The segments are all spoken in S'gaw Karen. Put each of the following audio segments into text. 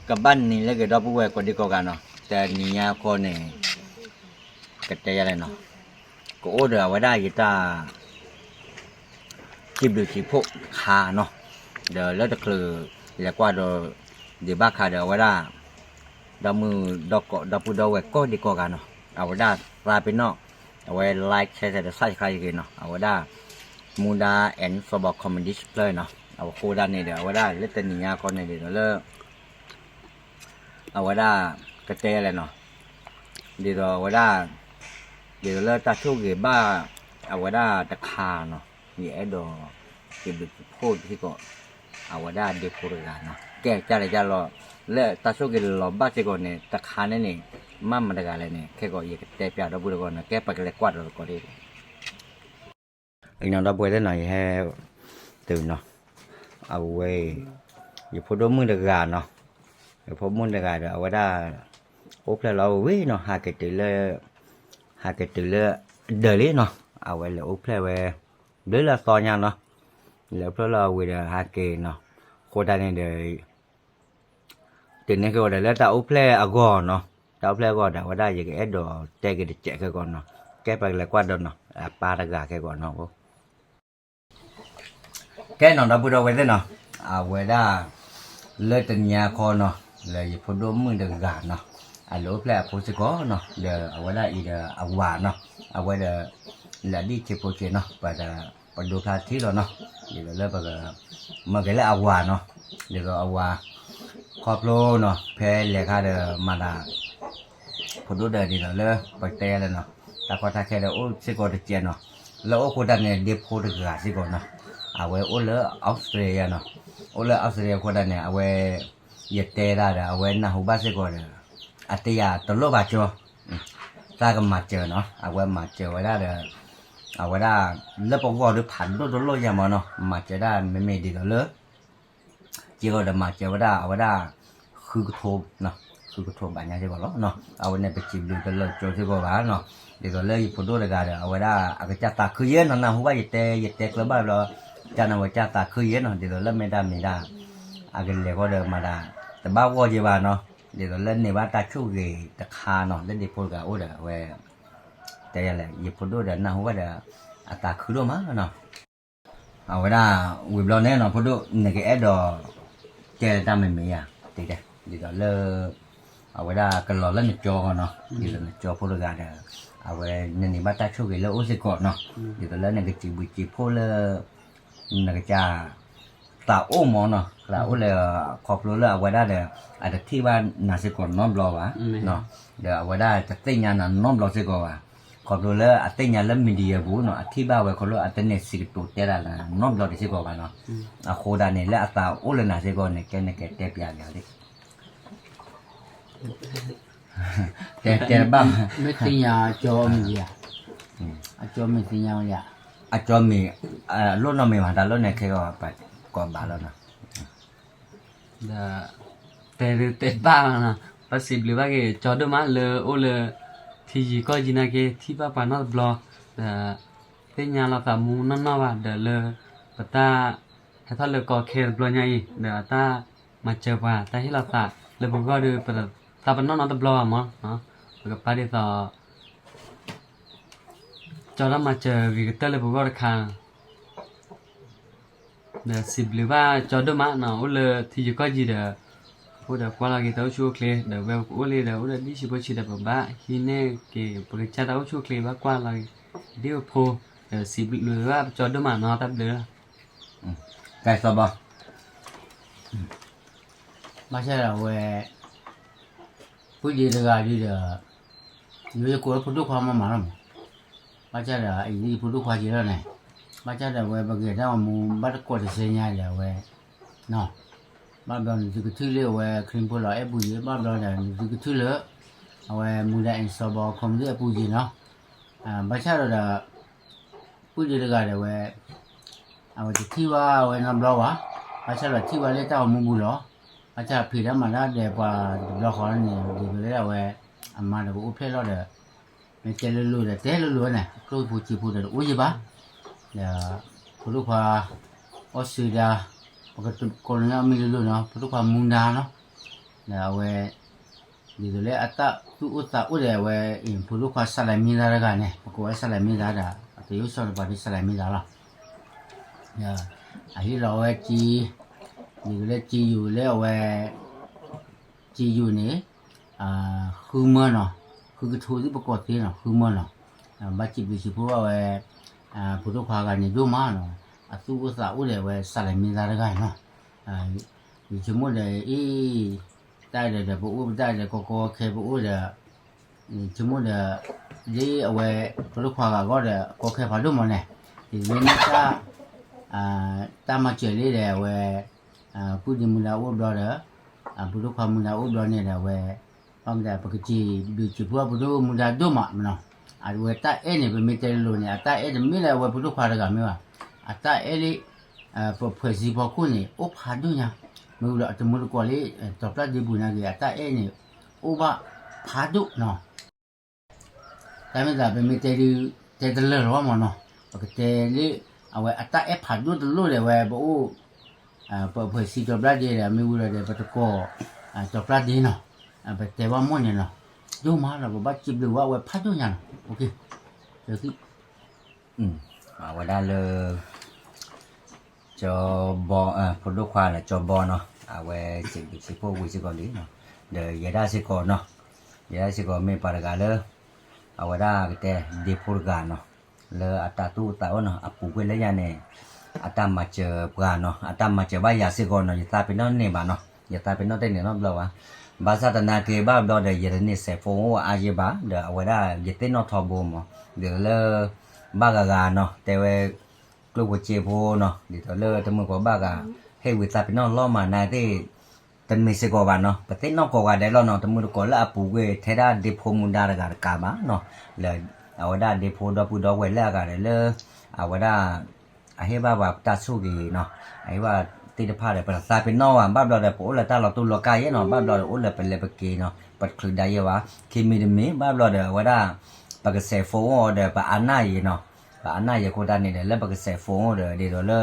ကဘၣ်နံၤလၢဂ့ၤ ဒီပုၢ်ဝဲၢ်ကိးဒံကိးဂၤနီၤ, တနံၤညါခီန့ၣ် ကတဲယၤလဲၣ်နီၤ, ကအိၣ်ဒီးအဝဲဒၣ်ယတၢ် စံးဘျုးစံးဖှိၣ်တခါနီၤ, ဒီးလၢတချုးလဲၤကွၢ်ဒီး ဒံးဘၣ်ခါဒီးအဝဲဒၣ် ဒီမုၢ်ဒီကိး ဒီပုၢ်ဒီဝဲၢ်ကိးဒံကိးဂၤနီၤ, အဝဲဒၣ်သးပ့ၤနီၣ် အဝဲ like share ဒီး subscribe ယဂ့ၤနီၤ, အဝဲဒၣ် မူဒါ and စီၤဘီ comedy ဖျၢၣ်နီၤ, အဝဲဃိဒၣ်န့ၣ်ဒီး အဝဲဒၣ်လၢတနံၤညါခီန့ၣ်ဒီးလၢ အဝဲဒၣ် ကတဲလဲၣ်နီၤ, ဒ်သိးအဝဲဒၣ် ဒ်သိးလၢတၢ်ဆိၣ်ဂ့ၤဘၣ် အဝဲဒၣ်တခါနီၤ, ယအဲၣ်ဒိး စံးဘျုးစံးဖှိၣ်စ့ၢ်ကီး အဝဲဒၣ်ဒ့ဖိတဂၤနီၤ, ကဲကလဲၣ်ကလီၤ လၢတၢ်ဆိၣ်ဂ့ၤလီၤဘၣ်စ့ၢ်ကီးန့ၣ် တခါန့ၣ်န့ၣ် မ့ၢ်မတၤတဂၤလဲၣ်န့ၣ် ခဲကီး ယကတဲပျးဒီပုၢ်ဒီဝဲၢ်နီၤ, ကဲပကလဲၤကွၢ်ဒီးတကီးဒ် အံၤနီၤ ဒီပုၢ်ဝဲၢ်သ့ၣ်နီၤ, ယဟဲတုၤနီၤ, အဝဲ ယဖိဒိၣ်မုၣ်တဂၤနီၤ, ယဖိမုၣ်တဂၤဒီး အဝဲဒၣ် အိၣ်ဖျဲၣ်လီၤဝံၤနီၤ, ဟးက့ၤတုၤလၢ ဟးက့ၤတုၤလၢဒၢးလံနီၤ, အဝဲလဲၤအိၣ်ဖျဲၣ်ဝဲ ဘျုးလၢအသီညါနီၤ, လဲၤအိၣ်ဖျဲၣ်လီၤဝံၤဒီးဟးက့ၤနီၤ, အဃိတၢ်န့ၣ်ဒီး တုၤန့ၣ်က့ၤဝဲဒီးလၢတၢ်အိၣ်ဖျဲၣ်အဂီၢ်နီၤ, တၢ်အိၣ်ဖျဲၣ်အဂီၢ်ဒီး အဝဲဒၣ်ယကအဲၣ်ဒိးတဲက့ၤတစဲးခဲကီးနီၤ, ကဲပကလဲၤကွၢ်ဒီးနီၤ, အပၢ်တဂၤခဲကီးနီၤ, ကဲနီၤ ဒီပုၢ်ဒီဝဲၢ်သ့ၣ်နီၤ, အဝဲဒၣ် လၢတနံၤညါခီနီၤ, လၢယဖိဒိၣ်မုၣ်တဂၤနီၤ, အလဲၤအိၣ်ဖျဲၣ်အဖိစ့ၢ်ကီးနီၤ, ဒီးအဝဲဒၣ်အံၤဒီးအဝၤနီၤ, အဝဲဒီး လၢအဒံၣ်ဆံးဖိဆံးနီၤ, ပှၤဒီး ပဒိဖျါထံလီၤနီၤ, ဒ်သိးလၢပက မၢက့ၤလၢအဝၤနီၤ, ဒ်သိးအဝၤ ခီဖျိနီၤ ဖဲလဲၤခါဒီးမၤသး ဖိဒိၣ်ဒီးဒ်သိးလၢ ပတဲလဲၣ်နီၤ, တၢ်ကီတၢ်ခဲဒီးအိၣ်စ့ၢ်ကီးတစဲးနီၤ, လၢအိၣ်ဃိတၢ်န့ၣ် ဒ့ဖိတဂၤစ့ၢ်ကီးနီၤ, အဝဲအိၣ်လၢ Australia နီၤ, အိၣ်လၢ Australia အဃိတၢ်န့ၣ် အဝဲ ယတဲဒၣ်ဒီး အဝဲနၢ်ဟူဘၣ်စ့ၢ်ကီးဒီး အတဲယၤတလိၣ်ဘၣ်ကၠီ, သးကမၤစၢၤနီၤ, အဝဲမၤစၢၤဝဲဒၣ်ဒီး အဝဲဒၣ် လၢပဂီၢ်ဒုးဖးဒိၣ်တလိၣ်ယၤမးနီၤ, မၤစၢၤဒၣ်မ့မ့ၢ်ဒ်သိးလၢ စ့ၢ်ကီးဒီးမၤစၢၤဝဲဒၣ် အဝဲဒၣ် ဃုကထိ, ဃုကထိဘၣ်ညါစ့ၢ်ကီးလီၤ, အဝဲန့ၣ် ပစံးဘျုးကလၢာ်ကၠိစ့ၢ်ကီးဘၣ်နီၤ, ဒ်သိးလၢယဖိဒိၣ်တဂၤဒီး အဝဲဒၣ်အကစၢ်သးခုယဲနီၤ, နၢ်ဟူဘၣ်ယတဲ ယတဲကျၢၤဘၣ်ဘျီ ကၢ်န့ၣ်ဝဲကၢ်သးခုယဲနီၤ, ဒ်သိးလၢမ့ၢ်တၢ်မ့ၢ်ဒၣ် အကလဲၤဃီဒီးမၤဒၣ် တဘၣ်ဂီၢ်ယဲဘၣ်နီၤ, ဒ်သိးလၢန့ၢ်ဘၣ်တၢ်ဆိၣ်ဂ့ၤတခါနီၤ, လၢဒ့ဖိတဂၤအိၣ်ဒီး အဝဲ တဲယၤလဲၣ် ယဖိဒိၣ်ဒီးနၢ်ဟူဘၣ်ဒီး အသးခုဒိၣ်မးနီၤ, အဝဲဒၣ် ဝံၤဘျီန့ၣ်နီၤ ဖိဒိၣ် နကအဲၣ်ဒိး တဲတၢ်မ့ၢ်မ့ၢ်ယၤ တဲတဲ ဒ်သိးလၢ အဝဲဒၣ်ကလီၤလၢနကၠီဃီနီၤ, ဒ်သိးနကၠီဖိတဂၤဒီး အဝဲနန့ၢ်ဘၣ်တၢ်ဆိၣ်ဂ့ၤလၢအိၣ်စ့ၢ်ကီးနီၤ, ဒ်သိးလၢနကစံးဘျုးစံးဖှိၣ်လၢ နကစၢ် သးအိၣ်မးနီၤ, သးအိၣ်လၢ ခီဖျိလၢအဝဲဒၣ်ဒီး အတထံၣ်ဘၣ်နၤစ့ၢ်ကီးနီတဘျီဘၣ်, ဒီးအဝဲဒၣ်တသ့ၣ်ညါနၤနီတဘျီစ့ၢ်ကီးဘၣ်, ခီဖျိလၢအသ့ၣ်ညါလၢ media ပူၤနီၤ, အထံၣ်ဘၣ်ဝဲခီဖျိအတန့ၢ်စံးကတိၤတဲဒၣ်လၢ နီတဘျီတစ့ၢ်ကီးဘၣ်နီၤ, အဃိဒၣ်န့ၣ် လၢအသးအိၣ်လၢနၤစ့ၢ်ကီးန့ၣ် ကဲနကတဲပျးယၤလံ တဲတဲတဘၣ်, မ့ၢ်သ့ၣ်ညါအကၠီမံၤဧါ, အကၠီမံၤသ့ၣ်ညါဝဲဧါ, အကၠီမံၤ လိၣ်နီတမံၤဘၣ်, တၢ်လိၣ်န့ၣ်ခဲကီး ကိးဘၣ်လီၤနီၤ, ဒီး တဲဒုးတဲဘၣ်လီၤနီၤ, ပစံးဘျုးဘၣ်က့ၤကၠီဒိၣ်မးလၢအိၣ်လၢ ထံယံၤကီၢ်ယံၤနာ်က့ ထံၣ်ဘၣ်ပှၤနီတဘျီ, ဒီး သ့ၣ်ညါလီၤသးမူနီၢ်နီၢ်ဘၣ်, ဒီးလၢ ပတၢ် ဟဲထီၣ်လၢကီၢ်ခဲတဘျီညါအံၤ ဒီးအတၢ်မၤစၢၤပှၤ တၢ်ဟ့ၣ်လီၤသးလၢပဂီၢ်ဒီး ပသးပနီၣ်နီတဘျီဘၣ်မး, ပကပာ်ဒ်သိး ကၠီတၢ်မၤစၢၤဂ့ၤကတၢၢ်လၢပဂီၢ်တခါ, ဒီးစံးဘျုးဘၣ်ကၠီဒိၣ်မးနီၤ, အိၣ်လၢထံယံၤကီၢ်ယံၤဒီး အိၣ်ဒီးကွၢ်လီၤက့ၤတၢ်အိၣ်ဆူၣ်အိၣ်ချ့, ဒီးဝဲပကအိၣ်လံဒီး အိၣ်ဒီးဒ်ဆံးဖိဆံးဒီး ပဘၣ်ဟံးန့ၢ်က့ၤ ပကစၢ်တၢ်အိၣ်ဆူၣ်အိၣ်ချ့ ဘၣ်ကွၢ်လီၤက့ၤ ဒ်အဖိ, ဒီးစံးဘျုးဘၣ်ကၠီဒိၣ်မးနီၤ, တၢ်ဘျုးလီၤ. ကဲစီၤဘီ ဘၣ်ဆၣ်ဒီးအဝဲ ပုၢ်ယ့ၤတဂၤဒ်ဒီး ယိယကိးလၢဖိဒိၣ်ခွါမးမးလီၤမး, ဘၣ်ဆၣ်ဒီးအအံၤဒ်ယဖိဒိၣ်ခွါက့ၤလီၤန့ၣ်, ဘၣ်ဆၣ်ဒီးအဝဲပက့ၤတၢ်ဂီၤမူဘၣ်တကိးတစဲညါဒီးအဝဲ နီၤ, ဘၣ်ဘျီနသုကထံၣ်လၢအဝဲခရံာ်ဖိလီၤအဲၣ်ပူၤယ့ၤ, ဘၣ်ဘျီဒီးနသုကထံၣ်လၢ အဝဲမူဒါ and စီၤဘီ comedy အပူၤယ့ၤနီၤ, ဘၣ်ဆၣ်ဒီးဒီး ပုၢ်ယ့ၤတဂၤဒီးအဝဲ အဝဲတထံၣ်ဘၣ်ဝဲနီတဘျီဘၣ်, ဘၣ်ဆၣ်ဒီးထံၣ်ဘၣ်လၢတၢ်ဂီၤမူပူၤလီၤ, ဘၣ်ဆၣ်ဖံးတၢ်မၤတၢ်ဒီးပှၤတဘျီဃီန့ၣ် ဒ်သိးလၢအဝဲ အမါဒီးကအိၣ်ဖျဲၣ်လီၤဒီး မ့ၢ်တဲလိၤလိၤဒီးတဲလိၤလိၤန့ၣ် ကျိၣ်ဖိစ့ဖိဒီးတအိၣ်ယံၤဘၣ်, ဒီး ဖိဒိၣ်ခွါ အီၣ်စူဒါ ပကကိးလၢအမံၤလိၤလိၤနီၤ ဖိဒိၣ်ခွါမူဒါနီၤ, ဒီးအဝဲ ဒ်သိးလၢအတၢ်သူၣ်အိၣ်သးအိၣ်ဒီးအဝဲ ဖိဒိၣ်ခွါစးလဲၤမံသါတဂၤန့ၣ် ပကိးဝဲစးလဲၤမံသါဒီး အတယိၣ်စီၣ်န့ၣ်ပှၤဒ်စးလဲၤမံသါလီၤ. အဟ့ၣ်လီၤဝဲက့ ဒ်သိးလၢက့ယိာ်လၢအဝဲ က့ယိာ်န့ၣ် ဃုမၢနီၤ, ဃုကထိသ့ၣ်ပကိးသ့နီၤ ဃုမၢနီၤ, ဘၣ်စံးဘျုးစံးဖှိၣ်ဘၣ်ဝဲ ဖိဒိၣ်ခွါဂၤန့ၣ်ဒိၣ်မးနီၤ, အသူၣ်အိၣ်သးအိၣ်ဒီးအဝဲစးလဲၤမံသါတဂၤနီၤ, ယဆိကမိၣ်ဒီးအံၤ တၢ်ဒီးဒီးပအိၣ်ပတၢ်ဒီးကီကီခဲပအိၣ်ဒီး ဆိကမိၣ်ဒီး ဒ်အဝဲ ဖိဒိၣ်ခွါဂၤအဂီၢ်ဒီး ကီခဲဖးဒိၣ်မးန့ၣ်, ဒ်သိးလၢ တၢ်မၤစၢၤလံဒီးအဝဲ ပုၢ်ဒ့မူဒါအိၣ်ဘျီဒီး ဖိဒိၣ်ခွါမူဒါအိၣ်ဘျီန့ၣ်ဒီးအဝဲ ဘၣ်မတၤ ပကစံးဘျုးစံးဖှိၣ်ဖိဒိၣ်မူဒါဒိၣ်မးနီၤ, အဝဲတၢ်အဲၣ်န့ၣ် ပမ့ၢ်တဲလိၤလိၤန့ၣ် အတၢ်အဲၣ်တမ့ၢ်လၢအဝဲဖိဒိၣ်ခွါတဂၤမ့ၢ်ဘၣ်, အတၢ်အဲၣ်လၢ ပဖှဲးစံဖီခိၣ်န့ၣ် အိၣ်ဖးဒိၣ်ညါ, မ့ၢ်ဝံၤဒီးအတမူတကိးလၢ တီၤပျၢ်ဒ့ပူၤနာ်က့ၤ အတၢ်အဲၣ်န့ၣ် အိၣ်ဘၣ်ဖးဒိၣ်နီၤ တၢ်မ့ၢ်သး ပမ့ၢ်တဲဒုး တဲတလၢာ်လီၤမးနီၤ, ပကတဲလၢ အဝဲအတၢ်အဲၣ်ဖးဒိၣ်တလိၣ်ဒီး အဝဲပအိၣ် ပဖှဲးစံတီၤပျၢ်ဒ့ဒီး မ့ၢ်ဝံၤဒီး ပတကိး တီၤပျၢ်ဒ့နီၤ, ပတဲဘၣ်မိၢ်န့ၣ်နီၤ, ဒိၣ်မးလီၤ ပဘၣ်စံးဘျုးဘၣ်ဝဲဖးဒိၣ်ညါနီၤ, အဝဲဒၣ်လၢ ကၠီဘီ ဖိဒိၣ်ခွါလၢကၠီဘီနီၤ, အဝဲစံးဘျုးစံးဖှိၣ်ဝံၤစ့ၢ်ကီးလံနီၤ, ဒီးယဲဒၣ်စ့ၢ်ကီးနီၤ, ယဲဒၣ်စ့ၢ်ကီးမ့ၢ်ပှၤတဂၤလၢ အဝဲဒၣ်ကတဲဒ့ဖိတဂၤနီၤ, လၢအတၢ်သူၣ်အိၣ်သးအိၣ်နီၤ, အပူၤကွံာ်လၢယၤန့ၣ် အတၢ်မၤစၢၤပှၤနီၤ, အတၢ်မၤစၢၤဘၣ်ယၤစ့ၢ်ကီးနီၤ, ယသးပ့ၤနီၣ်န့ၢ်ဘၣ်နီၤ, ယသးပ့ၤနီၣ်တန့ၢ်နီတဘျီဘၣ်, ဘၣ်ဆၣ်သနာ်က့ဘၣ်ဘျီဒီး ယတန့ၢ်စဲးဖိအိၣ်အါယံၤဘၣ်, ဒီးအဝဲဒၣ်ယသ့ၣ်နီၣ်ထီဘိမး, ဒ်သိးလၢ ဘၣ်ဂၤဂၤနီၤ, တဲဝဲ ကျိၣ်ဖိစ့ဖိနီၤ, ဒ်သိးလၢတမုာ်ကိးဘၣ်ဂၤ, ဟ့ၣ်ဝံသးပ့ၤနီၣ်လီၤမး နာ်သ့ၣ် တမ့ၢ်စ့ၢ်ကီးဘၣ်နီၤ, ပသ့ၣ်နီၣ်ကိးဂၤဒဲးလီၤနီၤ, တမုာ်တကိးလၢအပူၤကွံာ်ထဲဒၣ်ဒ့ဖိမူဒါတဂၤတကးဘၣ်နီၤ, လၢ အဝဲဒၣ်ဒ့ဖိဒီပုၢ်ဒီဝဲၢ်လၢအဂၤဒီးလၢ အဝဲဒၣ် အဟ့ၣ်ဘၣ်ပှၤတၢ်ဆိၣ်ဂ့ၤနီၤ, အဟ့ၣ်ဘၣ်သ့ၣ်တဖၣ်ဒီး ပတသးပ့ၤနီၣ်ဘၣ်, ဘၣ်ဘျီဒီး ပအိၣ်လၢတၢ်လီၤတူာ်လီၤကာ်ယဲနီၤ, ဘၣ်ဘျီဒီးအိၣ်လၢပလဲၤပက့ၤနီၤ, ပတချုးဒါယဲဘၣ်, ခံမံၤတမံၤ ဘၣ်ဘျီဒီးအဝဲဒၣ် ပကစဲးဖိအိၣ်ဒီး ပအနၢ်ယံၤနီၤ, ပအနၢ်ယံၤအဃိတၢ်န့ၣ်ဒီး လၢပကစဲးဖိအိၣ်ဒီး ဒ်သိးလၢ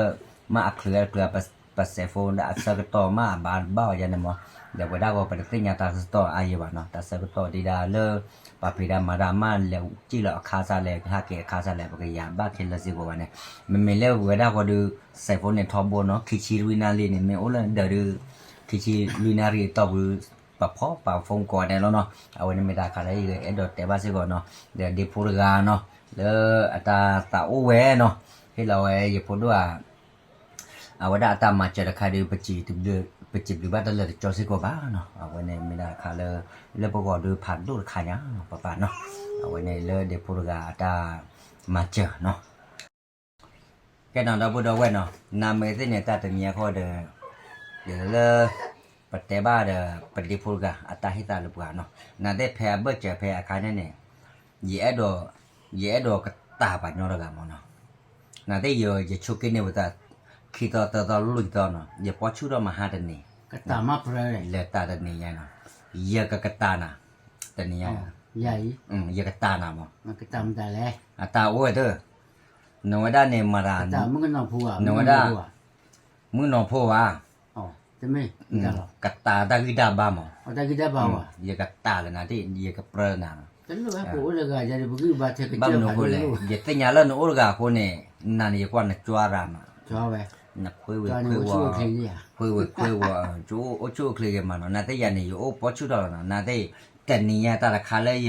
မ့ၢ်အချုးအချုး ပစဲးဖိဒီးအဆၢကတီၢ်မ့ၢ်အဘၣ်ဘၣ်အီၤယဲန့ၣ်မး, ဒီးပဝဲဒၣ်ဂီၢ် ပတသ့ၣ်ညါတၢ်ဆၢကတီၢ်အါယံၤဘၣ်နီၤ, တၢ်ဆၢကတီၢ်ဒ်ဒၣ်လၢ ပှၤဖံးတၢ်မၤတၢ်မ့ၢ်လဲၤစံၣ်လီၤအခါစၢ်လဲၣ် ကဟဲက့ၤအခါစၢ်လဲၣ် ပကယၤဘၣ်ခဲလၢာ်စ့ၢ်ကီးဘၣ်န့ၣ်, မ့မ့ၢ်လၢပဝဲဒၣ်ဂီၢ်ဒုး စဲးဖိန့ၣ်ထီဘိနီၤ, ခံဆံလွံၢ်နၣ်ရံၣ်န့ၣ် မ့ၢ်အိၣ်လၢဒၢးဒုး ခံဆံလွံၢ်နၣ်ရံၣ်အတီၢ်ပူၤ ပဖီပာ်ဖိကိးဂၤဒဲးလီၤနီၤ, အဝဲန့ၣ်မ့ၢ်တၢ်တခါလၢယအဲၣ်ဒိးတဲဘၣ်စ့ၢ်ကီးနီၤ, ဒီးဒ့ဖိတဂၤနီၤ, လၢအတၢ်သးအိၣ်ဝဲနီၤ, ဟ့ၣ်လီၤဝဲယဖိဒိၣ်ဧါ အဝဲဒၣ်အတၢ်မၤစၢၤတခါဒီး ပစံးဘျုးဘၣ်တလၢာ်တကၠီစ့ၢ်ကီးဘၣ်နီၤ, အဝဲန့ၣ်မ့ၢ်ဒၣ်တခါလၢ လၢပဂီၢ်ဒုးဖးဒိၣ်တခါညါနီၤ, ပပၢ်နီၤ, အဝဲန့ၣ်လၢဒ့ဖိတဂၤအတၢ်မၤစၢၤနီၤ, ကဲနီၤ ဒီပုၢ်ဒီဝဲၢ်နီၤ, နမ့ၢ်သ့ၣ်န့ၣ် တၢ်တနံၤအံၤဃီဒီး ဒ်သိးလၢ ပတဲဘၣ်ဒီး ပဒ့ဖိတဂၤ အတၢ်ဟ့ၣ်သးလၢပှၤနီၤ, နသ့ၣ်ဖဲအဘၢၣ်စၢၤဖဲအခါန့ၣ်န့ၣ် ယအဲၣ်ဒိး ယအဲၣ်ဒိးကတၢၢ်ပှၤညီတဂၤမးနီၤ, နသ့ၣ်ယ ယဆိးက့န့ၢ်ဝဲသး ခံသီသၢသီလွံၢ်သီနီၤ, ယပီဆူၣ်ထီၣ်မဟါတနံၤ လၢတၢ်တနံၤညါနီၤ, ယကကတၢၢ်နၤ တနံၤညါ, ယကတၢၢ်နၤမး, အတၢ်အိၣ်ဝဲသၢ နဝဲဒၣ်န့ၣ်မၤတၢ်, နဝဲဒၣ် မုၣ်ကနီၤဖိဧါ, ကတၢၢ်တၢ်ဂံၢ်တၢ်ဘါမး, ယကတၢၢ်လၢနၤသ့ၣ် ယကပြၢနၤ, ဘၣ်မနုၤအဃိလဲၣ် ယသ့ၣ်ညါလၢနအိၣ်တဂၤအဃိန့ၣ် နၤန့ၣ်ယကွၢ်နကွၢ်ရၤမး, နခွ့ဝဲခွ့ဝဲ, ခွ့ဝဲခွ့ဝဲ, အိၣ်ဆူၣ်အိၣ်ချ့ဂ့ၤမးနီၤ, နၤသ့ၣ်ယၤန့ၣ် ယအိၣ်ပီဆူၣ်ထီၣ်လီၤနီၤ, နၤသ့ၣ် တနံၤညါတၢ်တခါလၢ ယ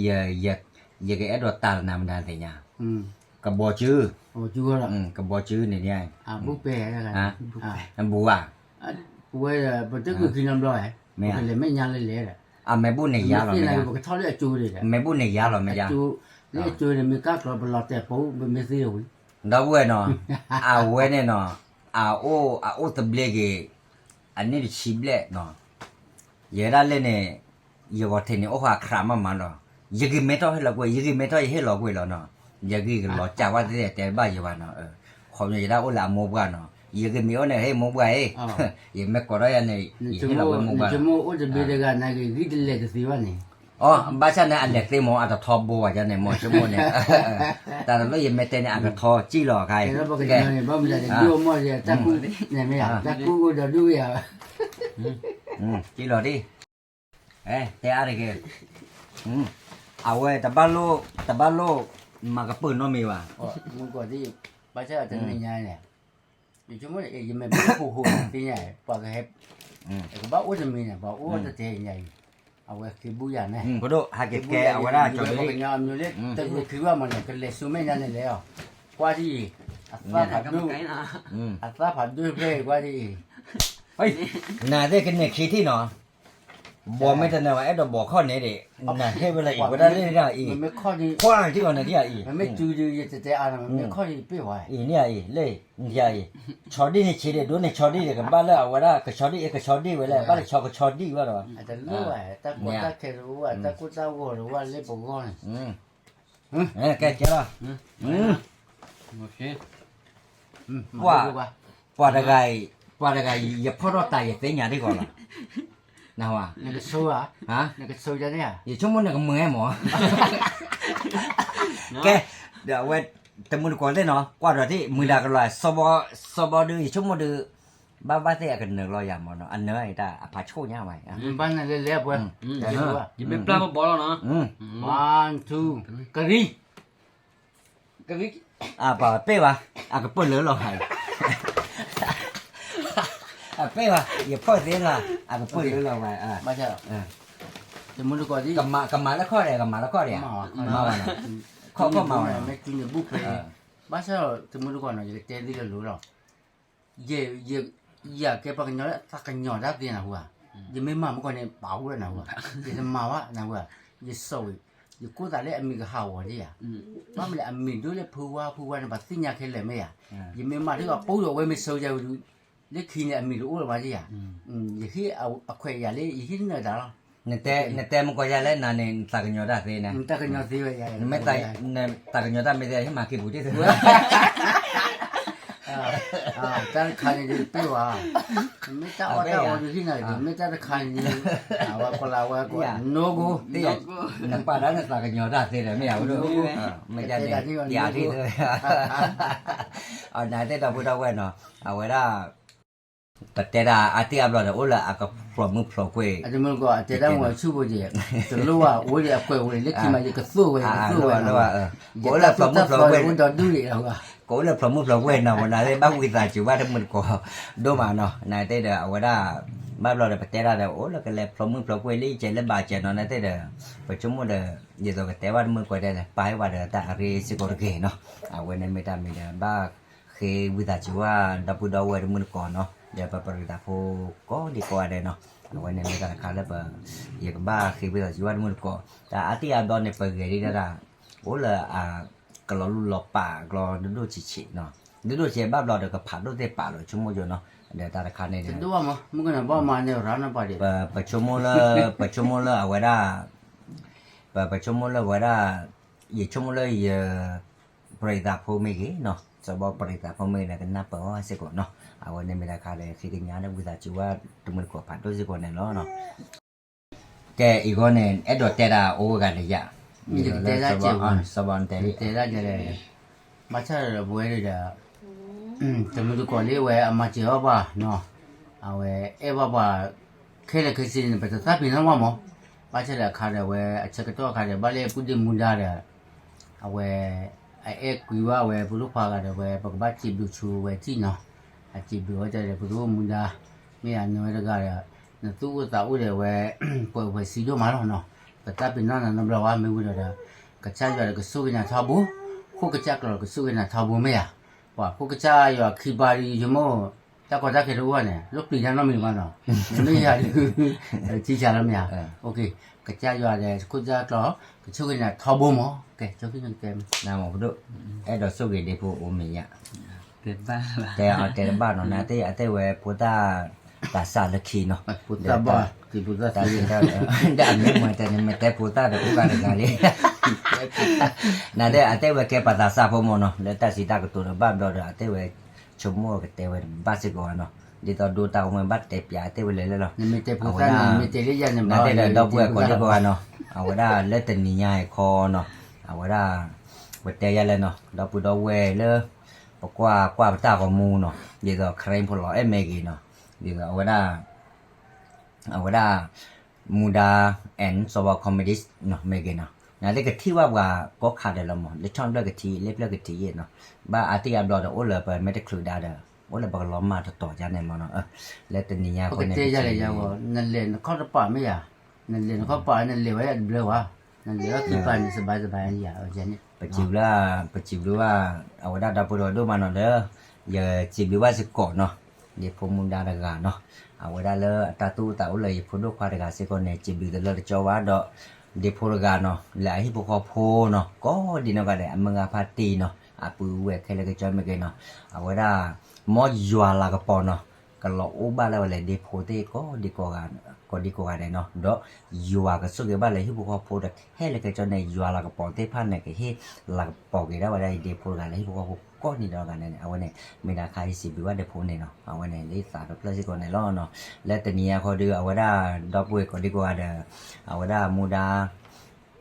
ယကအဲၣ်ဒိးတၢ်လၢနၤမတၤသ့ၣ်ညါ, ကဘီစု, ကဘီစုန့ၣ်, ဘူးဧါ, မ့ၢ်, အမဲာ်ဘူၣ်န့ၣ်ယါလီၤမ့ၢ်ယါ, ဒီပုၢ်ဝဲၢ်နီၤ, အဝဲန့ၣ်နီၤ, အအိၣ်အအိၣ်သဘျ့က့ၤ, အနံၣ်တဆံဘျဲၣ်နီၤ, ယဲဒၣ်လဲၣ်န့ၣ် ယဂီၤထံးန့ၣ် အိၣ်ဃာ်ခရးမးမးလီၤ. ယဂံၢ်မ့ၢ်ထီၣ်ဟ့ၣ်လီၤကွံာ်, ယဂံၢ်မ့ၢ်ထီၣ်ယဟ့ၣ်လီၤကွံာ်လီၤနီၤ. ယဂံၢ်ကလီၤစၢ်ဝဲသ့ၣ်တဲဘၣ်ယၤဘၣ်နီၤ. ခီပညီယဒၣ်အိၣ်လၢအမိၢ်ပှၢ်နီၤ. ယဂံၢ်မ့ၢ်အိၣ်န့ၣ်ဟ့ၣ်မိၢ်ပှၢ်အံၤ, ယမ့ၢ်ကိးထီၣ်ယၤန့ၣ် ယဟ့ၣ်လီၤဝဲမိၢ်ပှၢ်. အိၣ်တဘ့ၣ်တဂၤနာ်က့ၤ ဂံၢ်တလဲၤတသ့ဘၣ်န့ၣ်. အီ ဘၣ်ဆၣ်န့ၣ် အလဲၤသ့မး အတထီဘိဘၣ်ယၤန့ၣ် မ့ၢ်ဆိကမိၣ်န့ၣ်. တၢ်တလိၣ်ယမ့ၢ်တဲန့ၣ် အကထီစံၣ်လီၤခါအံၤ. တၢ်ကူအိၣ်ဒီးဒုၣ်ယၤဘၣ်. က့ၤလီၤဒ်, တဲအါတက့ၢ်, အဝဲတဘၣ်လိၣ်, တဘၣ်လိၣ်မၤကပၢၢ်နီတမံၤဘၣ်, မုၢ်ကီၢ်ဒ်, ဘၣ်ဆၣ်တနံၤညါန့ၣ် ယဆိကမိၣ်န့ၣ် ယမ့ၢ်ဘၣ်ပူၤဃိသ့ၣ်ညါ ပှၤကဟဲ, ကဘၣ်အိၣ်တမံၤန့ၣ် ပှၤအိၣ်တတဲညါအံၤ, အဝဲဃ့ဘူယၤန့ၣ်, ပဒိၣ်ဟးက့ၤကဲအဝဲဒၣ်ကၠီၤဒ့, ပှၤကညီအမျိုးလ့ တဂုာ်ခံဘၣ်မးန့ၣ် ကလဲၤဆူမဲာ်ညါန့ၣ်လဲၤအီၤ, ကွၢ်ဒ်အံၤ, အသၣ်ဖးဒိၣ်, အသၣ်ဖးဒိၣ်ဖျဲၣ်အံၤကွၢ်ဒ်အံၤ, နသ့ၣ်ကန့ၢ်ခံထံၣ်နီၤ ဘီမ့ၢ်တနၢၤဘၣ် အဲၣ်ဒိးဘီခီၣ်န့ၣ်ဒံး, နဟ့ၣ်ဝဲလၢအံၤ ဝဲဒၣ်လၢဒ်အံၤ, ခွါထံၣ်အီၤန့ၣ်ဒ်အံၤ, မ့ၢ်တုၤဒုးယတတဲအါနီၤ မ့ၢ်ခီၣ်ဒံးပ့ၢ်ဝဲ, အံၤန့ၣ်အံၤ လၢဒ်အံၤ, ဆီဒံၣ်န့ၣ်ဆံးဒံး ဒိးန့ၢ်ဆီဒံၣ်ဒံး ကဘၣ်လၢအဝဲဒၣ် ကဆီဒံၣ်အံၤ ကဆီဒံၣ်ဝဲလဲၣ် ဘၣ်လၢဆီကဆီဒံၣ်ဝဲဒီး, တၢ်ကိးတၢ်ခဲတအိၣ်ဘၣ် တၢ်ကိၢ်တၢ်ဂီၤတအိၣ်ဘၣ်လၢပဂီၢ်န့ၣ်, ကဲကဲလီၤ ပှၤ, ပှၤတဂၤအံၤ, ပှၤတဂၤအံၤ ယဖီၣ်ထီၣ်တၢ်ယသ့ၣ်ညါဒ်ကီးလီၤ, နဝဲ, ယဆိကမိၣ်နကမုာ်မး, ကဲ, ဒီးအဝဲ, တမုၢ်တကိးသ့ၣ်နီၤ ကွၢ်ဒီးသ့ၣ် မုၢ်ဒၣ်ကလီၤ, စီၤဘီဒုး ယဆိကမိၣ်ဒုး, ဘၣ်ဘၣ်သ့ၣ်အကနၢၤလီၤယၤမးနီၤ အနၢၤအံၤတၢ်အဖးဆိၣ်ညါဝဲ, ဘၣ်နလဲၤလဲၤပှဲၤ, ယမ့ၢ်ပျၢ်ဘီဘီလီၤနီၤ, ကရံ ကရံ, အပၢ်ပ့ၢ်ဘၣ်, အကပၢၢ်လၢလီၤဘၣ်, အပ့ၢ်ဘၣ် ယဖီၣ်သ့လီၤ အကပၢၢ်လၢလီၤဘၣ်, တမုၢ်တကိးဒ်, ကမၤလၢခီၣ်ဒံး ကမၤလၢခီၣ်ဒံး, မၤဘၣ်နီၤ, ခီၣ်ခီၣ်မၤဘၣ်နီၤ, မ့ၢ်တုၤန့ၣ်ဘူၣ်ဖဲ, ဘၣ်ဆၣ်တမုၢ်တကိးနီၤ ယကတဲသ့လၢလိၤလီၤ ယကဲပှၤကညီလၢသးကညီၤတၢ်သ့နၢ်ဟူဧါ, ယမ့ၢ်မၤမုၢ်ကီၢ်န့ၣ် ပာ်အိၣ်လၢနၢ်ဟူဧါ, ယတမၤဘၣ်နၢ်ဟူဧါ, ယစိာ်ဝံၤ, ယကိၢ်သးလၢအမံၤကဟးဂီၤဒ်ဧါ, ဘၣ်မနုၤလဲၣ် အမံၤဒိၣ်လၢဖုဝါဖုဝါန့ၣ် ပှၤသ့ၣ်ညါခဲလၢာ်မ့ၢ်ဧါ, ယမ့ၢ်မၤဒ်သိးပိၢ်ဒီးဝဲမ့ၢ်စိာ်ယၤဝံၤဒုး, လၢခံန့ၣ်အမံၤတအိၣ်လၢၤဘၣ်ဒ်ဧါ, ယဟ့ၣ်အခွဲးယာ်လၢယဟ့ၣ်နၢၤတၢ်လီၤ, နတဲမုၢ်ကီၢ်ယၤလၢနၤန့ၣ် နသးကညီၤတၢ်သ့န့ၣ်, နတၢ်ကညီၤသ့ဝဲ, နမ့ၢ်သးကညီၤတၢ်မ့ၢ်သ့ ဟ့ၣ်မၤက့ၤပူၤတ့ၢ်သ့ဝဲ တၢ်တခါန့ၣ်ဒုးပ့ၢ်ဝဲ, မ့ၢ်တၢ်အီၣ်တၢ်အီဒုးဟံးနၤဒုး မ့ၢ်တၢ်တခါန့ၣ်, အဝဲကိးလၢအဝဲကိး no go, နပာ်ဒၣ်နသးကညီၤတၢ်သ့ဒီး မ့ၢ်ယၤဝဲဒၣ်, အနသ့ၣ်ဒီပုၢ်ဒီဝဲၢ်နီၤ, အဝဲဒၣ် ပတဲဒၣ်အါတံၢ်အါဘျီဒီး အိၣ်လၢအကဖျိးမုၢ်ဖျိးကွံာ်, တမုၢ်ကီၢ် အတဲတၢ်မၤဆူၣ်ဖိက့ၤ, တလိၣ်ဘၣ် အိၣ်ဒီးအကွဲးဝဲလၢခံမး ယကသိၣ်ဝဲ ယကသိၣ်ဝဲ, ကအိၣ်လၢဖျိးမုၢ်ဖျိးကွံာ်, ကအိၣ်လၢဖျိးမုၢ်ဖျိးကွံာ်နီၤ ပနသ့ၣ် ဘၣ်ဝံသးစူၤဘၣ်တမုၢ်တကိး ဒိၣ်မးနီၤ နသ့ၣ်ဒီး အဝဲဒၣ် ဘၣ်ဘျီဒီး ပတဲဒၣ်ဒီး အိၣ်လၢကလဲၤဖျိးမုၢ်ဖျိးကွံာ်လၢယကဲလၢဘၣ်ကဲနီၤ နသ့ၣ်ဒီး ပဆိကမိၣ်ဒီး ဒ်သိးကတဲဘၣ်တမုၢ်တကိးဒီး ပာ်ဟ့ၣ်ဝဲဒီးတၢ်အရ့စ့ၢ်ကီးတဂ့ၤနီၤ အဝဲန့ၣ်မ့ၢ်တၢ်မံၤဒီး ဘၣ်ဃ့ဝံသးစူၤဘၣ် ဒီပုၢ်ဒီဝဲၢ်တမုၢ်တကိးနီၤ ဒီးပပရံးသးဖိကိးဒံကိးဂၤဒဲးနီၤ အဝဲန့ၣ်မ့ၢ်တၢ်တခါလၢပ ယကဘၣ်ဃ့ဝံသးစူၤဘၣ်တမုၢ်တကိး တၢ်အါတံၢ်အါဘျီန့ၣ် ပဂဲၤဒ်တၢ် အိၣ်လၢအကလီၤလူၢ်လီၤပာ်အကျိၤဒိၣ်ဒိၣ်ဆံးဆံးနီၤ ဒိၣ်ဒိၣ်ဆံးဘၣ်ဘျီဒီးကဖးဒိၣ်သ့ၣ်ပာ်လီၤ ဆိကမိၣ်ယိနီၤ ဒီးတၢ်တခါန့ၣ်ဒီး ပဆိကမိၣ်လၢ ပဆိကမိၣ်လၢအဝဲဒၣ် ပဆိကမိၣ်လၢအဝဲဒၣ် ယဆိကမိၣ်လၢယ ပရံးသးဖိမ့ၢ်ဂ့ၤနီၤ စီၤဘီပရံးသးဖိမ့ၢ်ဂ့ၤဒီး ကနၢ်ပၢၢ်အီၤစ့ၢ်ကီးနီၤ အဝဲန့ၣ်မ့ၢ်တၢ်တခါလၢ ဃ့ကညးလၢဝံသးစူၤဘၣ်တမုၢ်တကိးဖးဒိၣ်စ့ၢ်ကီးန့ၣ်လီၤ ကဲအံၤဂီၢ်န့ၣ် အဲၣ်ဒိးတဲဒၣ်အိၣ်ဝဲဂၤဒီးယၤ ယကတဲဒၣ်ကဲးဝဲ စီၤဘီတဲ တဲဒၣ်ကဲး ဘၣ်ဆၣ်ဒီးပဝဲဒီး တမုၢ်တကိးလၢအဝဲအမၤစၢၤအီၣ်ပှၤနီၤ အဝဲအဲၣ်ဘၣ်ပှၤ ခဲလၢာ်ခဲဆ့န့ၣ် ပတသးပ့ၤနီၣ်ဘၣ်မး ဘၣ်ဆၣ်ဒီးအခါဒီးအဝဲအဆၢကတီၢ်အခါဒီး ဘၣ်လၢပုၢ်ဒ့မူဒါဒီး အဝဲ အအဲၣ်ကွံာ်ဘၣ်ဝဲ ပလိၣ်ခွါဂၤဒီးဝဲ ပကဘၣ်စံးဘျုးဆိဝဲထံၣ်နီၤ အစံးဘျုးဝဲတဲဒီး ပကအိၣ်မူဒါ မ့ၢ်ယၤနဝဲတဂၤဒီး နသူၣ်အိၣ်သးအိၣ်ဒီးဝဲ ပှဲၤဝဲစံးဒိၣ်မးလီၤနီၤ ပတၢ်ပ့ၤနီၣ်နၤနီတဘျီဘၣ် မ့ၢ်ဝံၤဒီး ကစၢ်ယွၤဒီးကဆိၣ်ဂ့ၤနၤထီဘိ ခိၣ်ကစၢ်ကျီၤဒီးကဆိၣ်ဂ့ၤနၤထီဘိမ့ၢ်ဧါ ပှၤခိၣ်ကစၢ်ယွၤခံပၤဒီး ယဆိကမိၣ် တၢ်ကီတၢ်ခဲတအိၣ်ဘၣ်န့ၣ် လိၣ်ပျံၤတၢ်နီတမံၤဘၣ်နီၤ မ့မ့ၢ်ယၤဒီး ထံဆးလီၤမ့ၢ်ဧါ ကစၢ်ယွၤဒီးခိၣ်ကစၢ်ကျီၤ ကဆိၣ်ဂ့ၤနၤထီဘိမး ကဲ ကၠီခံနကတဲ နမ့ၢ်ပဒိၣ် အဲၣ်ဒိးဆိၣ်ဂ့ၤဒ့ဖိအိၣ်မ့ၢ်ယၤ တဲအီၤတဲတဘၣ်နီၤ နသ့ၣ်အသ့ၣ်ဝဲဖိသၣ် သးစၢ်လၢခံနီၤ တၢ်စံးတၢ် ဒီးအမ့ၢ်မ့ၢ်တဲန့ၣ် မ့ၢ်တဲဖိသၣ်ဒီးအိၣ်ဂၤတဂၤလံ နသ့ၣ်အသ့ၣ်ဝဲကဲပှၤသးစၢ်ဖိမးနီၤ လၢတၢ်စံးတၢ်ကတိၤဒီးဘၣ်ဘျီဒီး အသ့ၣ်ဝဲ ဆိကမိၣ်ကတဲဝဲတဘၣ်စ့ၢ်ကီးဘၣ်နီၤ ဒ်သိးဒိတၢ်အိၣ်မ့ၢ်ဘၣ်တဲပၠးအသ့ၣ်ဝဲလဲၣ်လဲၣ်လီၤ နသ့ၣ်ဒီးဒီပုၢ်ဝဲၢ်ကိးဒံကိးဂၤနီၤ အဝဲဒၣ်လၢတနံၤညါအံၤခီနီၤ အဝဲဒၣ် ပတဲယၤလဲၣ်နီၤ ဒီပုၢ်ဒီဝဲၢ်လၢ ပကွၢ်ကွၢ်ပတၢ်ဂီၤမူနီၤ ဒ်သိး ခရံာ်ဖိလီၤအဲၣ်မ့ၢ်ဂ့ၤနီၤ ဒ်သိးအဝဲဒၣ် အဝဲဒၣ် မူဒါ and စီၤဘီ comedy နီၤ မ့ၢ်ဂ့ၤနီၤ, နသ့ၣ်ကထံၣ်ဘၣ်ပှၤကိးခါဒီးလီၤမး, လၢဆီၣ်ဖျၢၣ်ကထံၣ် လ့ဖျၢၣ်ကထံၣ်နီၤ, ဘၣ်အါတံၢ်အါဘျီဒီး အိၣ်လၢပမ့ၢ်တချုးဒါဒီး အိၣ်လၢပကလီၤမၢ်တတီၤဒ်န့ၣ်မးနီၤ, လၢတနံၤညါအဃိန့ၣ် နလဲၤနခီၣ်တပာ်မ့ၢ်ယၤ, နလဲၤနခီၣ်ပာ် နလဲၤဝဲဒၣ်တဘျီဝဲ, နလဲၤလီၤခံပာ်န့ၣ် စဘၣ်စဘၣ်ယၤ, ပစံးဘျုး, ပစံးဘျုးဘၣ်, အဝဲဒၣ်ဒီပုၢ်ဒီဝဲၢ်ဒိၣ်မးနီၤလၢ ယစံးဘျုးဘၣ်စ့ၢ်ကီးနီၤ, ဒ့ဖိမူဒါတဂၤနီၤ, အဝဲဒၣ်လၢအတၢ်သူၣ်အိၣ်သးအိၣ်လၢယဖိဒိၣ်ခွါတဂၤစ့ၢ်ကီးန့ၣ် စံးဘျုးတလၢတကၠီဘၣ်ဒီး ဒ့ဖိတဂၤနီၤ လၢအဟံၣ်ဖိဃီဖိနီၤ ကိးဒံနီၢ်ဂၤဒဲး အမုၢ်ဂၤဖါတံၢ်နီၤ အပုၢ်ဝဲၢ်ခဲလၢာ်ကၠီမ့ၢ်ဂ့ၤနီၤ, အဝဲဒၣ် မ်ယွၤလၤကပီၤနီၤ ကလီၤအိၣ်ဘၣ်လၢဝဲလဲၣ် ဒ့ဖိသ့ၣ်ကိးဒံကိးဂၤဒဲးနီၤ, ဒီးယွၤကဆိၣ်ဂ့ၤဘၣ်လၢဟံၣ်ဖိဃီဖိဒီးခဲလၢာ်ခဲဆ့န့ၣ် ယွၤလၤကပီၤသ့ၣ်တဖၣ်န့ၣ် ကဟ့ၣ်လၤကပီၤက့ၤဒၣ်ဝဲဒၣ်ယဒ့ဖိတဂၤလၢဟံၣ်ဖိဃီဖိကိးဒံနီၢ်ဂၤဒဲးန့ၣ်, အဝဲန့ၣ် မ့ၢ်ဒၣ်ခါအံၤစံးဘျုးဘၣ်ဒ့ဖိန့ၣ်နီၤ, အဝဲန့ၣ် လၢသးဒီဖျၢၣ်စ့ၢ်ကီးန့ၣ်လီၤနီၤ, လၢတနံၤအံၤအဃိဒီး အဝဲဒၣ်ဒီပုၢ်ဝဲၢ်ကိးဒံကိးဂၤဒဲး အဝဲဒၣ်မူဒါ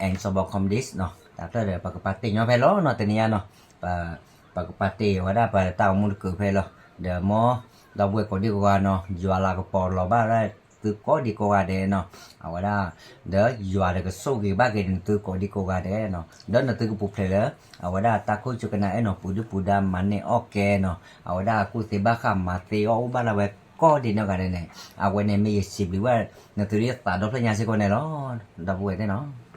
and စီၤဘီ comedy နီၤ တၢ်ဖျၢၣ်ဒီး ပကပာ်တ့ၢ်ညီဖဲလီၤနီၤ တနံၤအံၤနီၤ, ပကပာ်တ့ၢ်ဝဲဒၣ်ပတၢ်အိၣ်မူတကုးဖဲလီၤ, ဒီးမ်ဒီပုၢ်ဝဲၢ်ကိးဒံကိးဂၤနီၤ ယွၤလၤကပီၤလီၤဘၣ်ဝဲဒၣ်သုကိးဒံကိးဂၤဒဲးနီၤ, အဝဲဒၣ် ဒီးယွၤဒီးကဆိၣ်ဂ့ၤဘၣ်က့ၤနသုကိးဒံကိးဂၤဒဲးနီၤ, ဒီးနသုကပူၤဖျဲးလၢ အဝဲဒၣ်တၢ်ခိၣ်ဆူကနၣ်အဲၣ်နီၤ ပူၤဒုၣ်ပူၤဒါမၤန့ၢ်အီၣ်ကဲနီၤ, အဝဲဒၣ်ကူၣ်သ့ဘၣ်ဃးမၤသ့အီၣ်အိၣ်ဘၣ်လၢဝဲကိးဒံနီၢ်ဂၤဒဲးန့ၣ်, အဝဲန့ၣ်မ့ၢ်ယစံးဘျုးဘၣ် နသုဒ်သးဒီဖျၢၣ်ညါစ့ၢ်ကီးန့ၣ်လီၤ, ဒီပုၢ်ဝဲၢ်သ့ၣ်နီၤ